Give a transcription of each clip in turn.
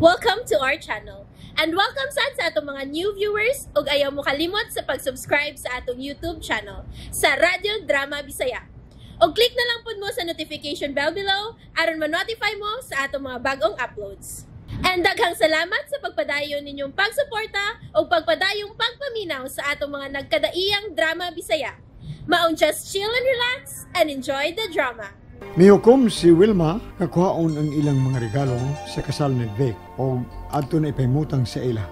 Welcome to our channel. And welcome sad sa atong mga new viewers ug ayaw mo kalimot sa pag-subscribe sa atong YouTube channel sa Radyo Drama Bisaya. Og click na lang pud mo sa notification bell below aron ma-notify mo sa atong mga bagong uploads. And daghang salamat sa pagpadayon ninyong pagsuporta ug pagpadayong pagpaminaw sa atong mga nagkadaiyang drama Bisaya. Maong just chill and relax and enjoy the drama. Mihukom si Wilma nga kuhaon ang ilang mga regalo sa kasal ni Vic o adto na ipahimutang sa ila.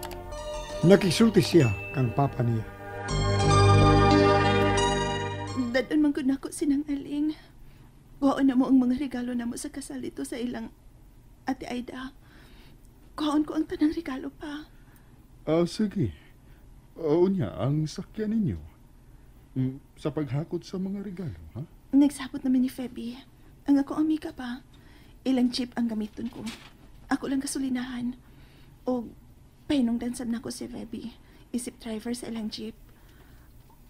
Nakisulti siya kang papa niya. Dadon man gud nako sinang aling. Kuhaon na mo ang mga regalo namo sa kasal dito sa ilang Ate Aida. Kuhaon ko ang tanang regalo pa. Ah, sige. Oo niya, ang sakyan ninyo. Sa paghakot sa mga regalo, ha? Nagsabot naman ni Feby. Ang ako amiga pa. Ilang chip ang gamiton ko. Ako lang gasolinahan. O pahinungdan sab nako si Feby. Isip driver sa ilang jeep.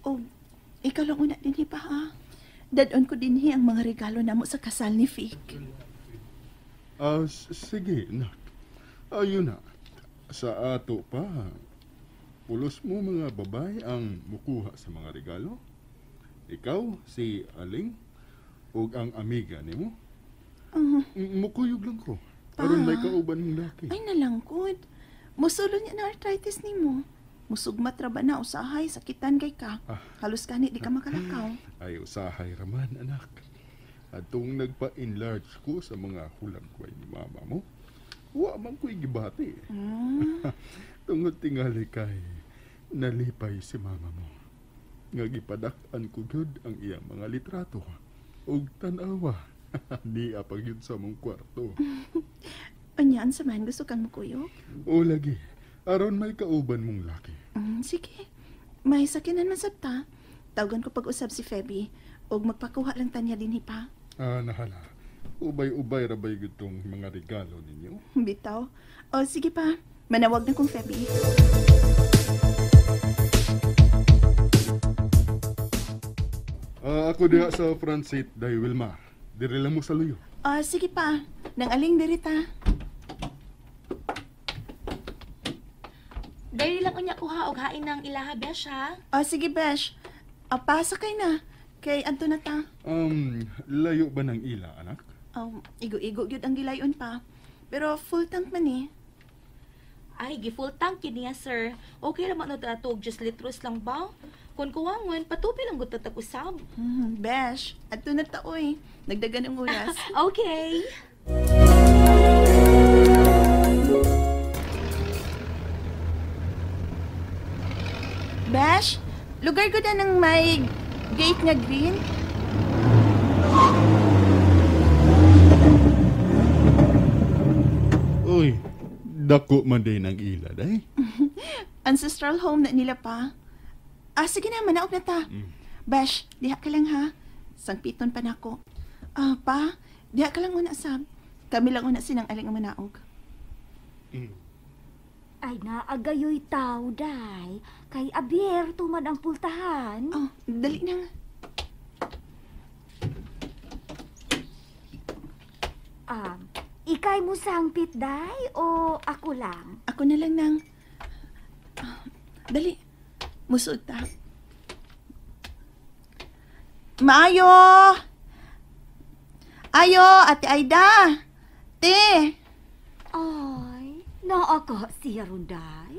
O ikaw lang una dinhi pa ha. Dadon ko dinhi ang mga regalo namo sa kasal ni Vic. Ah, sige, nak. Ayun na. Sa ato pa, pulos mo mga babae ang mukuha sa mga regalo. Ikaw, si Aling, ug ang amiga nimo. Mukuyog lang ko. Aron may kauban mong laki. Ay nalangkod. Musulo niya na arthritis nimo. Musugmat ra ba na usahay sakitan kay ka. Halos gani di ka makalakaw. Ay, usahay raman, anak. Atong nagpa-enlarge ko sa mga hulagway ni mama mo, wa man ko'y gibati. Tungod tingali kay nalipay si mama mo. Nga gipadak-an ko gyud ang iyang mga litrato. Ug tan-awa, niya pag yun sa mong kwarto. Unya, unsa man gusto kang mukuyog? O lagi, aron may kauban mong laki. Sige. May sakinan man sab ta. Tawagan ko pag-usab si Feby ug magpakuha lang tanya dinhi pa. Ah, nahala. Ubay-ubay rabay gyud tong mga regalo ninyo. Bitaw. O sige pa, manawag na kong Feby. Ah, ako diha sa front seat, day Wilma. Diri lang mo sa luyo. O sige pa, nang aling diri ta. Dahil lang unya kuha og hain ng ilaha besh ha. O sige Besh. O pasakay na. Kay adto na ta. Layo ba ng ila, anak? Igo-igo gyud ang gilayon pa. Pero full tank man eh. Ay, gi-full tank yun niya, sir. Okay ra man na ato og 10 litros lang ba? Kung kuwangon, patubi lang gud tatag usab. Besh, adto na ta oy. Nagdagan ang oras. Okay. Besh, lugar ko na ng may gate nga green. Uy, dako man din ang ila, day. Ancestral home na nila pa. Ah, sige na, manaog na ta. Besh, diha ka lang ha. Sangpiton pa nako. Ah, pa, diha ka lang una sab. Kami lang una sinang aling ang manaog. Ay, naagayoy tao, day. Kay abierto man ang pultahan. Oh, dali na. Ikay mo sangpit, day, o ako lang? Ako na lang nang. Ah, dali. Musuod ta. Maayo! Ayo, Ate Aida! Te! Ay, naa ka siya ron, day.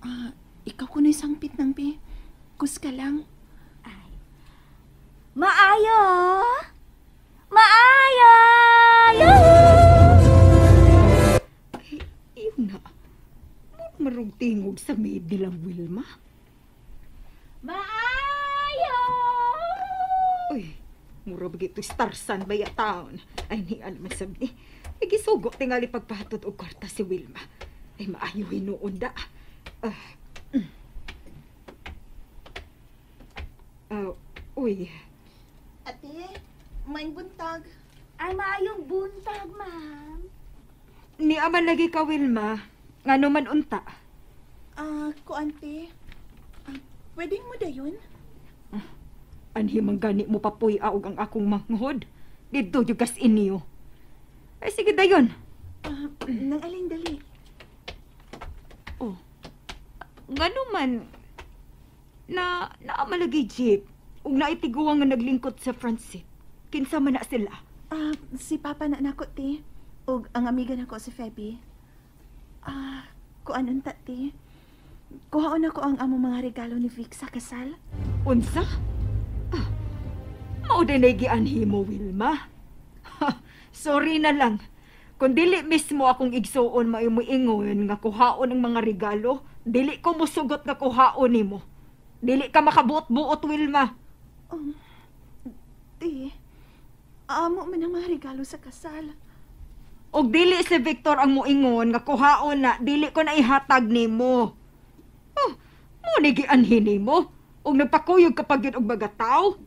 Ah, ikaw kuno'y sangpit nang pi. Kus ka lang. Ay. Maayo! Maayo! Yahoo! Iyon na. Marong tingog sa maid nilang Wilma. Maayo! Uy, mura ba gito Starsan ba ya taon? Ay, ni alam sabi ni. Ay, gisugo tingali pagpahatod og kwarta si Wilma. Ay, maayo hinuon da. Uy. Ate, maing buntag. Ay, maayong buntag, ma'am. Ni aman lagi ka, Wilma. Ngano man unta? Ah, ko, ante. Ah, pwedeng mo dayon? Anhi man gani mo papuy aog ang akong manghod. Dito yung gas inyo. Ay, sige dayon. Ah, nang aling dali. Ngano man na naamalagay jeep ug naitiguang nga naglingkod sa front seat. Kinsa man na sila? Si Papa na nako, te. Ug ang amiga nako si Feby. Kuan unta, te. Kuhaon nako ang among mga regalo ni Vic sa kasal. Unsa? Ah, mao din ay gianhi mo, Wilma. Ha, sorry na lang. Kung dili mismo akong igsuon maimuingon nga kuhaon ang mga regalo, dili ko musugot nga kuhaon nimo. Dili ka makabuot-buot, Wilma. Te, amo man ang mga regalo sa kasal. Og dili si Victor ang muingon nga kuhaon na, dili ko na ihatag nimo. Oh, mo ni gianhi nimo. Og nagpakuyog ka pa gyud og mga tao.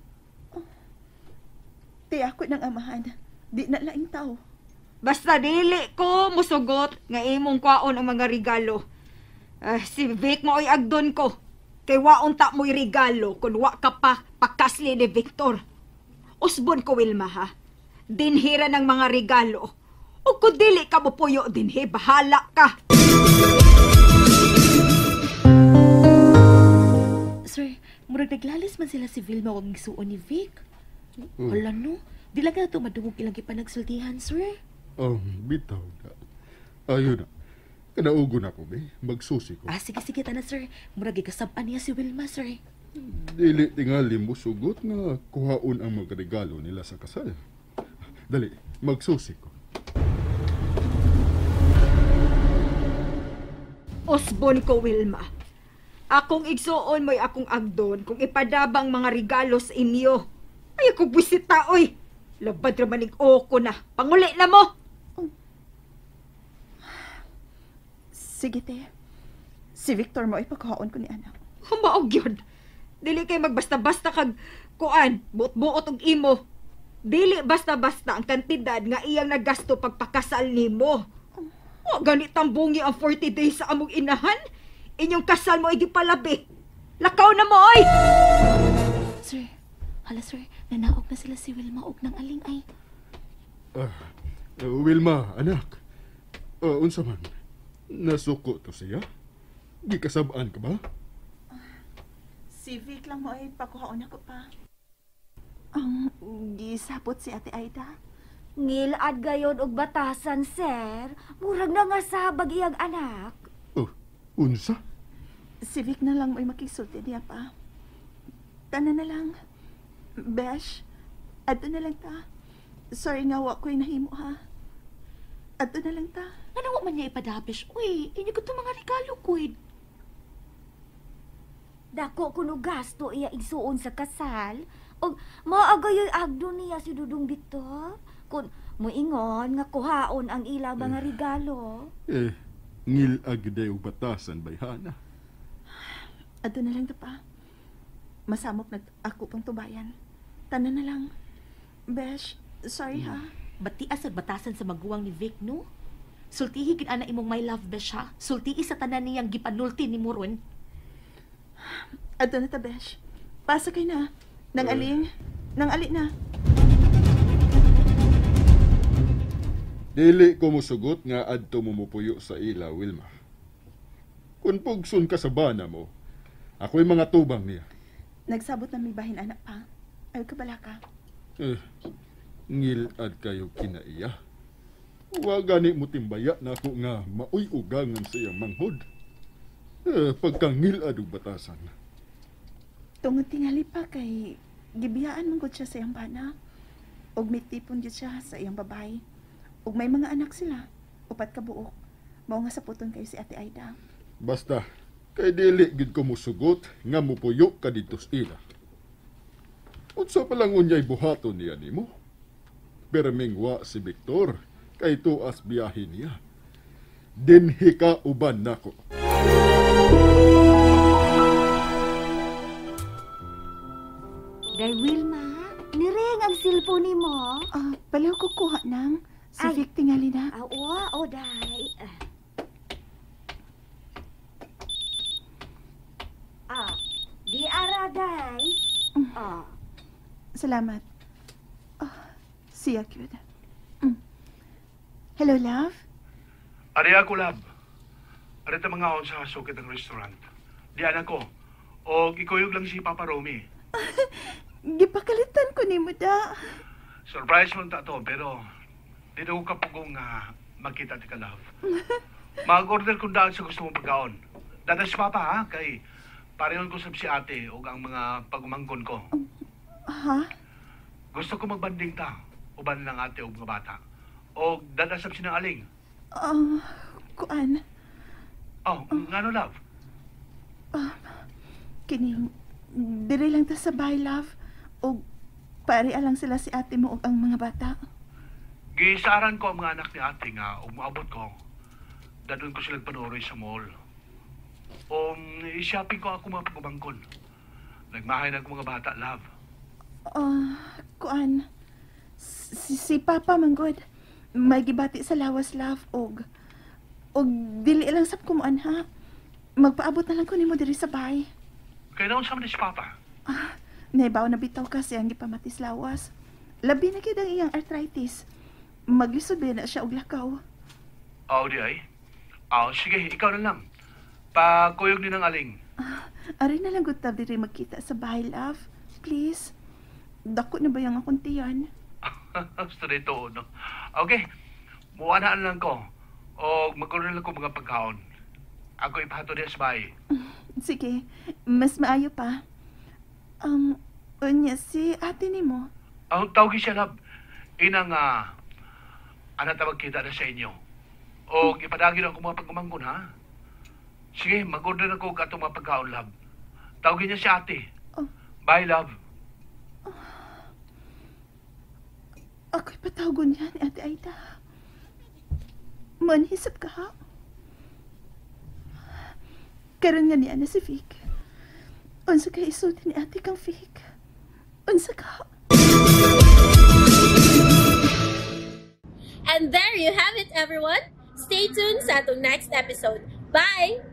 Te, ako nang amahan. Di na laing tao. Basta dili ko musugot nga imong kwaon ang mga regalo. Si Vic mao'y agdon ko. Kay waon ta mo'y regalo kung wa ka pa pakasli ni Victor. Usbon ko, Wilma, ha. Dinhira ng mga regalo. O kung dili ka mopuyo dinhi, bahala ka. Sir, murag naglalis man sila si Vilma og igsuon ni Vic. Hala no, di lang na to madungog ilang gipanagsultihan, sir. Oh, bitaw na. Ayun na. Kanaugo na ko, be. Magsusi ko. Ah, sige, sige, tana, sir. Murag gikasab-an niya si Wilma, sir. Dili tingali mo sugot nga kuhaon ang mga regalo nila sa kasal. Dali, magsusi ko. Usbon ko, Wilma. Akong igsuon mo'y akong agdon kung ipadabang mga regalo sa inyo. Ay, ako buwisita, oy. Labad ra manig oko na. Panguli na mo. Sige, te. Si Victor mo ipagkuhaon ko ni anak. Humaog yun. Dili kay magbasta-basta kag kuan, buot-buot og imo. Dili basta-basta ang kantidad nga iyang nagasto pagpakasal nimo. Wa ganit tambungi ang 40 days sa among inahan. Inyong kasal mo ay gipalabi. Lakaw na mo, oy! Sir, hala sir, nanaog na sila si Wilma og nang aling ay. Wilma, anak. Unsa man? Nasuko to siya? Gikasab-an ka ba? Si Vic lang mo ay pakuhaon ako pa. Ang gisapot si Ate Aida. Ngilad gayon og batasan, sir. Murag na nga sabag iyang anak. Oh, unsa? Si Vic na lang mo'y makisulti niya pa. Tanan na lang. Besh, adto na lang ta. Sorry nga wa ko'y nahimo ha. Adto na lang ta. Ano wa man niya ipadabish? Uy, inyo ko to mga regalo ko eh. Dako kuno gasto iya igsuon sa kasal. Og maagayoy agdo niya si Dudong Victor. Kun moingon nga kuhaon ang ilang mga regalo. Eh, ngil-ag day og batasan bayhana. Adto na lang ta pa. Masamok na ako pang tubayan. Tanan na lang. Besh, sorry ha. Bati asag batasan sa maguwang ni Vic, no? Sultihi gid ana imong my love, Besh, ha? Sultihi sa tanan niyang gipanulti ni Moron. Adto na ta, Besh. Pasakay na. Nang aling. Nang ali na. Dili ko musugot nga adto mo mupuyo sa ila, Wilma. Kung pugson ka sa bana mo, ako'y mga tubang niya. Nagsabot na may bahin anak pa. Ay, kabala ka. Eh, ngilad kayo kinaiya. Wa gani mo timbaya na ako nga mauyugangan sa iyang manghod. Eh, pagkangilad og batasan. Tungod tingali pa kay gibiyaan man gud siya sa iyang bana. Og may tipon gyud siya sa iyang babay. Og may mga anak sila, upat ka buok. Mao nga saputon kayo si Ate Aida. Basta, kay dili gid ko musugot nga mupuyo ka didto sa ila. Unsa pa lang unyay buhaton niya nimo? Permingwa si Victor kay tuas biyahe niya. Dinhi ka uban nako. Day Wilma, niring ang cellphone nimo. Palaw ko kuha nang si Ay. Vic tingali na. Ah, o, day. Di ara, day. Salamat. Oh, siya cute. Mm. Hello, love. Ari ako, love. Ari ta mga on sa sukit ng restaurant. Diyan ako. O ikuyog lang si Papa Romy. Gipakalitan ko nimo da. Surprise man ta to, pero di na ko kapugong magkita ti ka, love. Mag-order kong daan sa gusto mong pagkaon. Dada si Papa, ha? Kay pareon ko sab si ate o ang mga pagumangkon ko. Ha? Gusto ko magbanding ta. Uban lang ate o mga bata. O dada sab sinang aling. Kuan. Oh, ngano, love? Kining, dire lang ta sa bahay, love. O pare lang sila si ate mo ug ang mga bata. Gisaran ko ang mga anak ni ate nga ug moabot ko. Dadun ko sila panuroy sa mall. I-shopping ko ako mga pagumangkon. Nagmahay na ako mga bata, love. Kuan. Si Papa manggod. May gibati sa lawas, love, og dili lang sab kumuan, ha. Magpaabot na lang ko nimo diri sa bahay. Kaya naon sa man ni si Papa? Naibaw na bitaw kasi ang gipamatis lawas. Labi na gyud ang iyang arthritis. Maglisod ba na siya og lakaw. Oh, di ay. Oh, sige, ikaw na lang. Pakuyog ni ng aling. Ari na lang gud ta diri magkita sa bahay, love. Please. Dako na ba yung akong tiyan? Straight to, no? Okay. Muanaan lang ko. O magkuroon lang ko mga pagkaon. Ako ipahato diya sa bahay. Sige, mas maayo pa. Unya si ate nimo. Ang tawag siya, love. Inang, anak tawag kita na sa inyo. O ipadagin ako mga pagumangkon, ha? Sige, mag-order ako og atong mga pagkaon, love. Tawagin niya si ate. Oh. Bye, love. Ako'y patawagon niya ni Ate Aida. Manhisap ka, ha? Karon nga niya na si Vic. Unsa kay isulti ni ate kang Vic? Unsa ka? And there you have it, everyone. Stay tuned sa atong next episode. Bye!